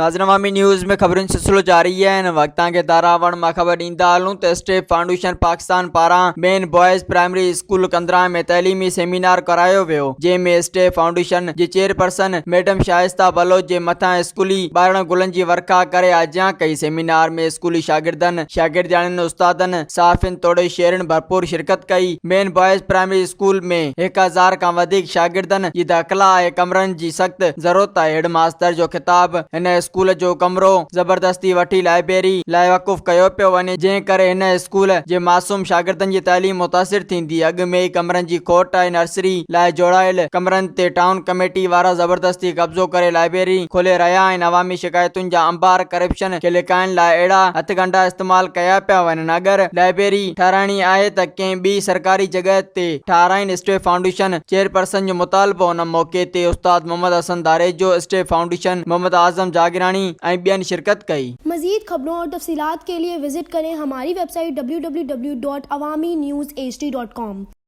ناظرين عوامي نيوز ۾ خبرن جو سلسلو جاري آهي هن وقت توهان کي داراوڻ مان خبر ڏيندا هلون ته اسٽيپ فائونڊيشن پاڪستان پاران مين بوائز پرائمري اسڪول ڪندران ۾ تعليمي سيمينار ڪرايو ويو جنهن ۾ اسٽيپ فائونڊيشن جي چيئرپرسن ميڊم شائسته بلوچ جي مٿان اسڪولي ٻارڙن گلن جي ورکا ڪري آجيان ڪئي سيمينار ۾ اسڪولي شاگردن شاگردياڻين استادن صحافين توڙي شهرين ڀرپور شرڪت ڪئي مين بوائز پرائمري اسڪول ۾ 1000 کان وڌيڪ شاگردن جي داخلا آهي ڪمرن جي سخت ضرورت آهي هيڊ ماستر جو خطاب هن اسڪول جو ڪمرو زبردستي وٺي لائبريري لاء وقف ڪيو پيو وڃي جنهن ڪري هن اسڪول جي معصوم شاگردن جي تعليم متاثر ٿيندي اڳ ۾ ئي ڪمرن جي کوٽ آهي نرسري لاء جوڙايل ڪمرن تي ٽائون ڪميٽي وارا زبردستي قبضو ڪري لائبريري کولي رهيا آهن عوامي شڪايتن جا انبار ڪرپشن کي لڪائڻ لاء اهڙا هٿڪنڊا استعمال ڪيا پيا وڃن اگر لائبريري ٺهرائڻي آهي ته ڪنهن ٻي سرڪاري جڳهه تي ٺهرائين اسٽيپ فائونڊيشن چيئرپرسن جو مطالبو ان موقعي تي استاد محمد حسن ڌاريجو، اسٽيپ فائونڊيشن محمد اعظم جاگيراڻي ۽ ٻين شرڪت ڪئي. مزيد خبرون اور تفصيلات کے لئے وزٽ ڪرين ھماري web site www.awamiNewsHD.com.